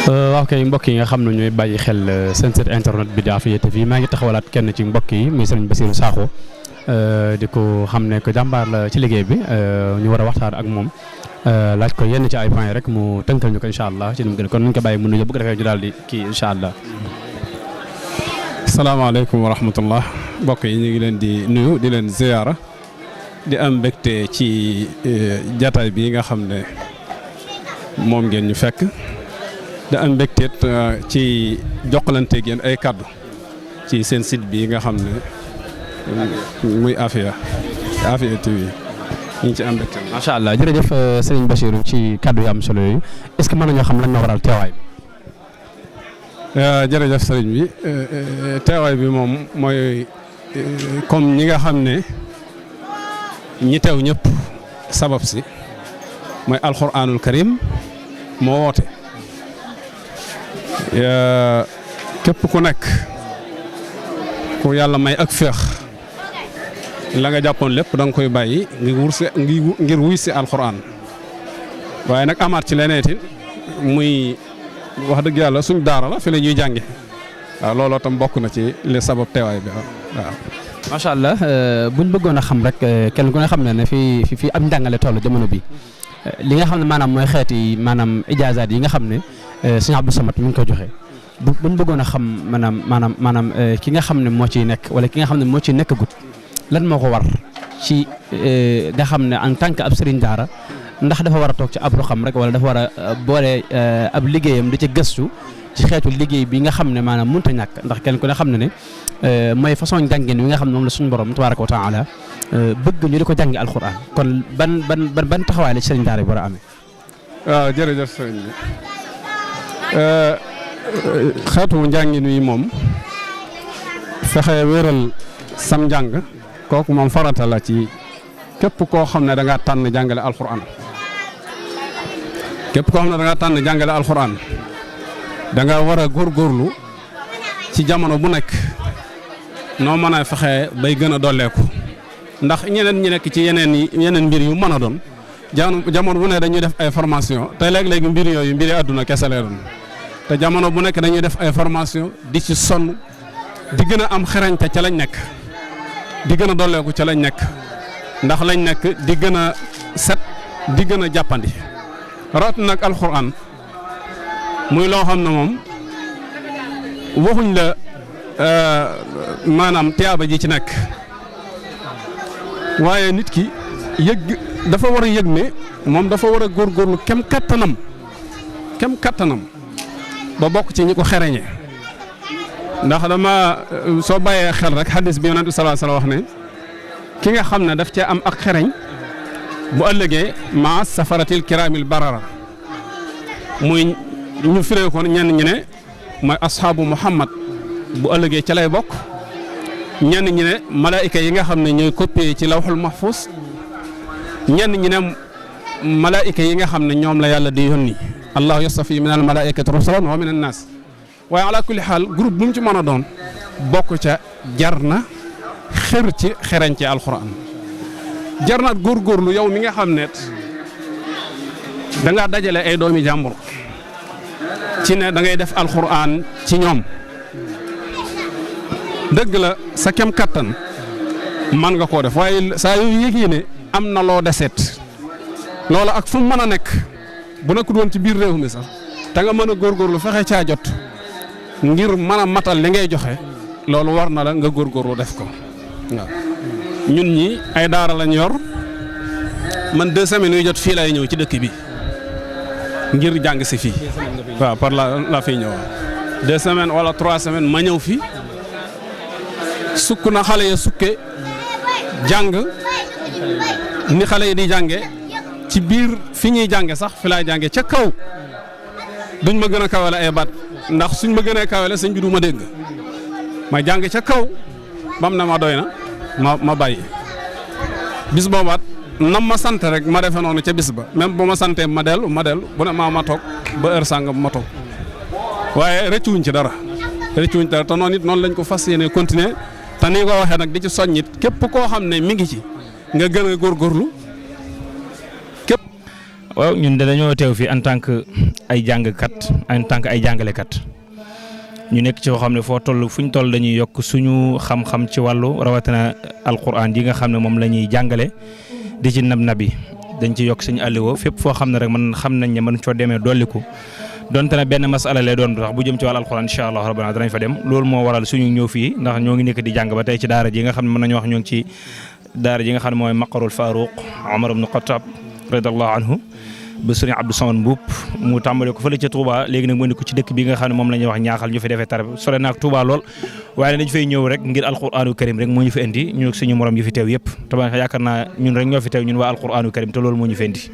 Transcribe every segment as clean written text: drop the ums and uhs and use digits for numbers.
waaw kay mbokk yi nga xam ne ñooy bàyyi xel seen site internet bi di Afia TV maa ngi taxawalaat kenn ci mbokk yi muy sëriñ Bassirou Sakho di ko xam ne ko jàmbaar la ci liggéey bi ñu war a waxtaan ak moom laaj ko yenn ci ay points rek mu tënkal ñu ko incha allah ci nu mu gën kon nuñ ko bàyyi mu nuyu bu ko defee ñu daal di kii incha allah. salaamaaleykum wa rahmatullah mbokk yi ñu ngi leen di nuyu di leen ziyaara di am mbégte ci jataay bi nga xam ne moom ngeen ñu fekk. da am mbégteet ci jokkalanteeg yéen ay kaddu ci seen site bi nga xam ne muy Afia TV ñu ngi ci am mbégte. macha allah jërëjëf sëriñ Bassirou ci kaddu yu am solo yooyu est-ce que mën nañoo xam lan moo waral teewaay bi. jërëjëf sëriñ bi teewaay bi moom mooy comme ñi nga xam ne ñi teew ñëpp sabab si mooy alxuraanul karim moo woote. képp ku nekk ku yàlla may ak féex la nga jàppoon lépp da nga koy bàyyi ngir wuy si alxuraan waaye nag amaat ci leneen it muy wax dëgg yàlla suñ daara la fi la ñuy jànge waaw looloo tam bokk na ci li sabab teewaay bi waaw. macha allah buñ bëggoon a xam rek kenn ku ne xam ne fii am njàngale toll jamono bi li nga xam ne maanaam mooy xeeti maanaam ijaazaat yi nga xam ne sëñ Abdou Samad mi ngi ko joxe buñ bëggoon a xam maanaam ki nga xam ne moo ciy nekk wala ki nga xam ne moo ciy nekk gut lan moo ko war ci nga xam ne en tant que ab sëriñ daara ndax dafa war a toog ci ab xam rek wala dafa war a boole ab liggéeyam di ci gëstu ci xeetu liggéey bi nga xam ne maanaam mënut a ñàkk ndax kenn ku ne xam ne mooy façon jàngin wi nga xam ne moom la suñu borom tabaaraka wa taala bëgg ñu di ko jàngi alxuraan kon ban taxawaay la ci sëriñ daara bi war a amee. waaw jërëjëf sëriñ bi xeetu njàngin wi moom fexe wéral sam njàng kooku moom farata la ci képp koo xam ne da ngaa tànn jàngale alxuraan da nga war a góorgóorlu ci jamono bu nekk noo mën a fexe bay gën a dolleeku ndax ñeneen ñi nekk ci yeneen mbir yu mën a doon jamono bu ne dañuy def ay formation te léeg-léegi mbir yooyu mbiri àdduna kese lay doon te jamono bu nekk dañuy def ay formation di ci sonn di gën a am xerañte ca lañ nekk di gën a dolleeku ca lañ nekk ndax lañ nekk di gën a set di gën a jàppandi rawat nag alxuraan muy loo xam ne moom waxuñ la maanaam tiyaaba ji ci nekk waaye nit ki dafa war a yëg ne moom dafa war a góorgóorlu kem kattanam ba bokk ci ñi ko xereñe ndax soo bàyyee xel rek hadis bi yonent bi sallallahu alayhi wasallam wax ne ki nga xam ne daf cee am ak xereñ bu ëllëgee maa safaratil kiraamil barara muy ñu firee ko ñenn ñi ne mooy asxaabu Muhammad bu ëllëgee ca lay bokk ñenn ñi ne malaayika yi nga xam ne ñooy copier ci lawxul mahfuz ñenn ñi ne malaayika yi nga xam ne ñoom la yàlla di yónni allahu yastafi min al malaikati rusulan wa min an nas waaye ala kulli xaal groupe bu mu ci mën a doon bokk ca jar na xër ci xereñ ci alxuraan jar na góorgóorlu yow mi nga xam ne da ngaa dajale ay doomi jàmbur ci ne da ngay def alxuraan ci ñoom dëgg la sa kem kattan man nga koo def waaye saa yu yëgee ne am na loo deseet loola ak fu mu mën a nekk bu nekkul woon ci biir réew mi sax te nga mën a góorgóorlu fexe caa jot ngir mën a matal li ngay joxe loolu war na la nga góorgóorlu def ko waaw. ñun ñi ay daara lañ yor man 2 semaines yu jot fii lay ñëw ci dëkk bi ngir jàng si fii waaw par la fiy ñëw 2 semaines wala 3 semaines ma ñëw fi sukk na xale ya sukke jàng ni xale yi di jànge ci biir fi ñuy jànge sax fi laay jànge ca kaw duñ ma gën a kawale ay baat ndax suñ ma gënee kawale sëñ bi du ma dégg ma jàng ca kaw bam na ma doy na ma bàyyi bis boobaat nam ma sant rek ma defe noonu ca bis ba même bu ma santee ma dellu bu ne ma toog ba heure sàngam ma toog waaye rëccuwuñ ci dara te noonu it noonu lañ ko fas yéene continuer te ni ko waxee nag di ci soññit képp koo xam ne mi ngi ci nga gën a góorgóorlu képp waaw ñun de dañoo teew fii en tant que ay jàngkat en tant que ay jàngalekat ñu nekk ci yoo xam ne foo toll fu ñu toll dañuy yokk suñu xam-xam ci wàllu rawatina alquran yi nga xam ne moom la ñuy jàngale di ci nabi dañ ci yokk suñu àlliwoo fépp foo xam ne rek man xam nañ ne mën coo demee dolliku donte ne benn masala lay doon tax bu jëm ci wàllu alquran incha allah rabbana danañ fa dem loolu moo waral suñu ñëw fii ndax ñoo ngi nekk di jàng ba tey ci daara ji nga xam ne mën nañu wax ñoo ngi ci daara ji nga xam ne mooy maqarul Faruq Omar ibn Khattab radiyallahu anhu ba sëriñ Abdou Samane Mboup mu tàmbale ko fële ca Touba léegi nag mu indi ko ci dëkk bi nga xam ne moom la ñuy wax ñaaxal ñu fi defee tarab sore naak Touba lool waaye dañu fay ñëw rek ngir alquranu karim rek moo ñu fi indi ñu suñu morom yi fi teew yëpp te yaakaar naa ñun rek ñoo fi teew ñun waa alquranu karim te loolu moo ñu fi indi.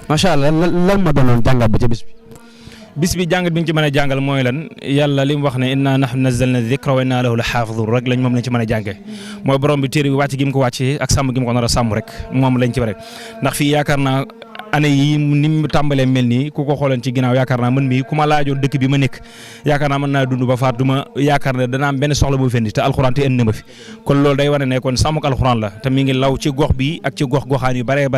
macha allah lan ma doonoon jàngat ba ca bis bi jàngat bi ñu ci mën a jàngal mooy lan yàlla li mu wax ne inna nahnu nazzalna dhikra wa inna lahu la xaafidun rek lañ moom lañ ci mën a jàngee mooy borom bi téere bi wàcc gi mu ko wàccee ak sàmm gi mu ko nar a sàmm rek moom lañ ci bare ndax fii yaakaar naa année yi ni mu tàmbalee mel nii ku ko xoolan ci ginnaaw yaakaar naa man mii ku ma laajoon dëkk bi ma nekk yaakaar naa mën naa dund ba faat du ma yaakaar ne dana am benn soxla bu fendi te alxuraan te indi na ma fi kon loolu day wane ne kon sàmmuk alxuraan la te mi ngi law ci gox bi ak ci gox-goxaan yu bare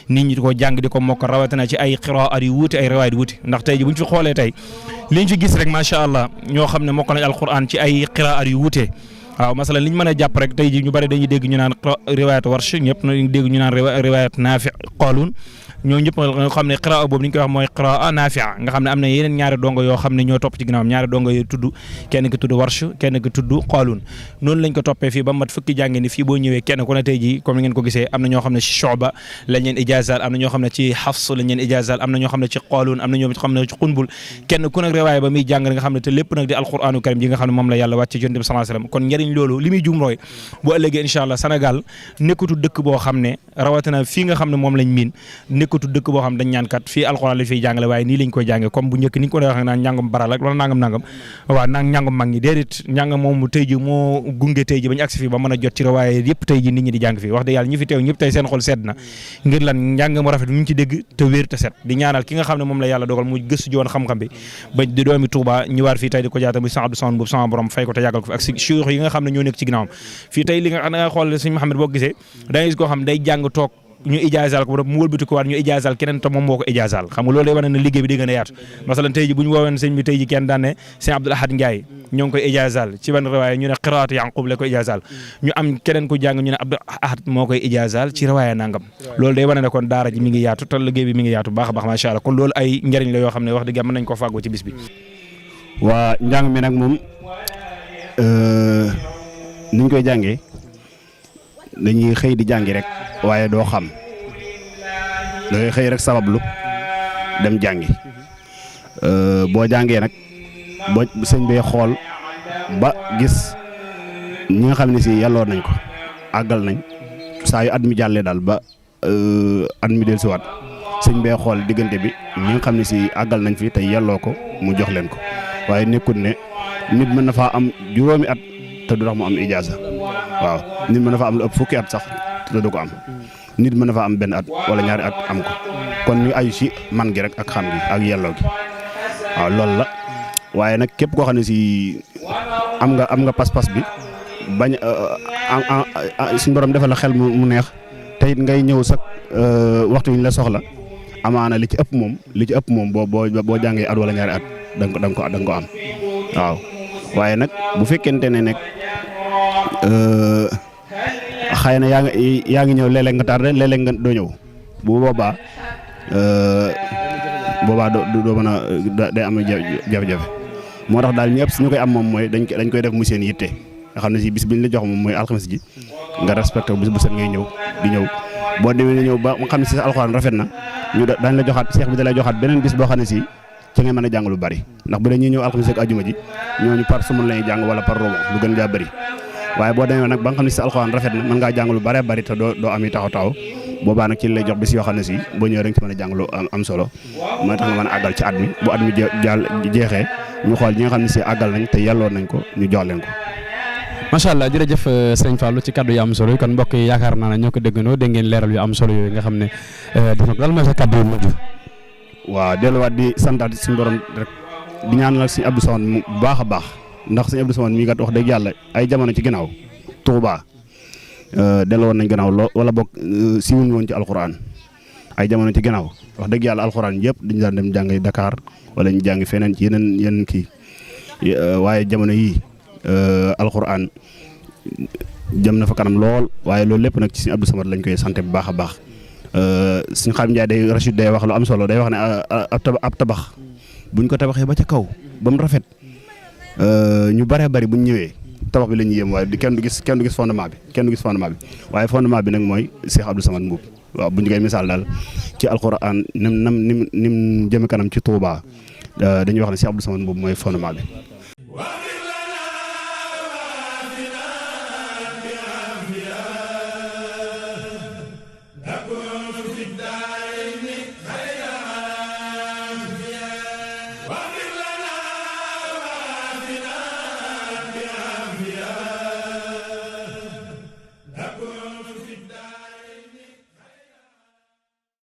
nit ñi di ko jàng di ko mokk rawatina ci ay xiraat yu wuute ay riwaayat yu wuute ndax tey ji bu ñu fi xoolee tey liñ fi gis rek macha allah ñoo xam ne mokk nañ alxuraan ci ay xiraat yu wuute waaw masalan liñ mën a jàpp rek tey ji ñu bari dañuy dégg ñu naan riwaayat warsh ñëpp nañ dégg ñu naan riwaayat naafi qaalun ñoo ñëpp nga xam ne qiraa boobu li ñu koy wax mooy qiraa naafia nga xam ne am na yeneen ñaari dongo yoo xam ne ñoo topp ci ginnaawam ñaari dongo yoo tudd kenn ki tudd warsh kenn ki tudd qaalun noonu lañ ko toppee fii ba mat fukki jànge ni fii boo ñëwee kenn ku ne tey ji comme ni ngeen ko gisee am na ñoo xam ne ci Shu'ba lañ leen ijaazal am na ñoo xam ne ci Hafs lañ leen ijaazal am na ñoo xam ne ci qaalun am na ñoo xam ne ci Qunbul kenn ku nag riwaaya ba muy jàng nga xam ne te lépp nag di alquranu karim yi nga xam ne moom la yàlla wàcc ci Yonent bi sallallahu alayhi wasallam kon njëriñ loolu li muy jumrooy bu ëllëgee incha allah Sénégal nekkatu dëkk boo xam ne rawatina fii nga xam ne moom lañ miin nekkatu dëkk boo xam dañ ñaan kat fii alxuraan lañ fiy jàngale waaye nii lañ koy jànge comme bu njëkk ni ñu ko doon waxee naan njàngum baral ak wala nangam waaw njàngum mag ñi déedéet njàng moom tey ji moo gunge tey ji bañ agsi fii ba mën a jot ci waaye yëpp tey ji nit ñi di jàng fii wax dëgg yàlla ñi fi teew ñëpp tey seen xol sedd na ngir lan njàng mu rafet mu ci dégg te wér te set di ñaanal ki nga xam ne moom la yàlla dogal mu gëstu ji woon xam-xam bi ba di doomi Touba ñëwaat fii tey di ko jaata muy Sëñ Abdou Samane boobu sama borom fay ko te yàggal ko fi ak suyux yi nga xam ne ñoo nekk ci ginnaawam fii tey li nga xam ne nga xool Sëñ Mouhamed boo gisee da ngay gis koo xam day jàng toog ñu ijaazal ko mu wëlbati ko waat ñu ijaazal keneen te moom moo ko ijaazal xam nga loolu day wane ne liggéey bi di gën a yaatu masalan tey ji bu ñu woowee sëñ bi tey ji kenn daan ne sëñ Abdoul Ahad Ndiaye ñoo ngi koy ijaazal ci ban riwaaya ñu ne qiraatu Yaqub la koy ijaazal ñu am keneen ku jàng ñu ne Abdoul Ahad moo koy ijaazal ci riwaaya nangam loolu day wane ne kon daara ji mi ngi yaatu te liggéey bi mi ngi yaatu baax a baax macha allah kon loolu ay njëriñ la yoo xam ne wax dëgg mën nañ ko fàggoo ci bis bi waa njàng mi nag moom niñ koy jàngee dañuy xëy di jàngi rek waaye doo xam dangay xëy rek sabablu dem jàngi boo jàngee nag boo sëñ bee xool ba gis ñi nga xam ne si yàlloon nañ ko àggal nañ saa yu at mi jàllee daal ba at mi del siwaat sëñ bee xool diggante bi ñi nga xam ne si àggal nañ fi te yelloo ko mu jox leen ko waaye nekkul ne nit mën na faa am juróomi at te du tax mu am ijaaza waaw nit mën na fa am lu ëpp fukki at sax te du ko am nit mën na fa am benn at wala ñaari at am ko kon ñu ayu ci man gi rek ak xam gi ak yelloo gi waaw loolu la waaye nag képp koo xam ne si am nga pas-pas bi bañ suñu borom defal la xel mu neex te it ngay ñëw sax waxtu ñu la soxla amaana li ci ëpp moom boo jàngee at wala ñaari at da nga ko am waaw waaye nag bu fekkente ne nekk xëy na yaa ngi ñëw léeg-léeg nga tardé léeg-léeg nga doo ñëw bu boobaa doo mën a day am jafe-jafe moo tax daal ñëpp suñu koy am moom mooy dañ koy def mu seen yitte nga xam ne si bis bi ñu la jox moom mooy alxames ji nga respecté bis bu set ngay ñëw di ñëw boo demee nga ñëw ba nga xam ne si sa alxuraan rafet na daañ la joxaat seex bi da lay joxaat beneen bis boo xam ne si ci ngay mën a jàng lu bari ndax bu dee ñuy ñëw alxames ak ajuma ji ñooñu par semaine la ñuy jàng wala par robo lu gën gaa bari waaye boo demee nag ba nga xam ne si alxuraan rafet na mën ngaa jàng lu bare bari te doo am yi taxaw boobaa nag ci lay jox bis yoo xam ne si boo ñëwee rek ci mën a jàng lu am solo mooy tax nga mën a àggal ci at mi bu at mi jeexee ñu xool ñi nga xam ne si àggal nañ te yelloon nañ ko ñu jox leen ko. macha allah jërëjëf sëñ Fallou ci kaddu yu am solo yi kon mbokk yi yaakaar naa ne ñoo ko déggandoo dégg ngeen leeral yu am solo yooyu nga xam ne lan mooy sa kaddu yu mujj. waaw delluwaat di santaat suñu borom rek di ñaanal sëñ Abdou Samane mu baax a baax ndax sëñ Abdou Samane mii kat wax dëgg yàlla ay jamono ci ginnaaw Touba delluwoon nañ gannaaw wala boog siwuñ woon ci alxuraan ay jamono ci ginnaaw wax dëgg yàlla alxuraan yëpp dañu daan dem jàngi Dakar wala ñu jàngi feneen ci yeneen kii waaye jamono yii alxuraan jëm na fa kanam lool waaye loolu lépp nag ci Sëñ Abdou Samad lañ koy sant bu baax a baax Sëñ Xaadim Njaay Rachid day wax lu am solo day wax ne ab tabax buñ ko tabaxee ba ca kaw ba mu rafet ñu bëree bëri buñ ñëwee tabax bi la ñuy yéem waaye kenn du gis fondement bi waaye fondement bi nag mooy Cheikh Abdou Samad Mboup waaw bu ñu koy misaal daal ci alxuraan nim jëme kanam ci Touba dañuy wax ne Cheikh Abdou Samad Mboup mooy fondement bi. في الدار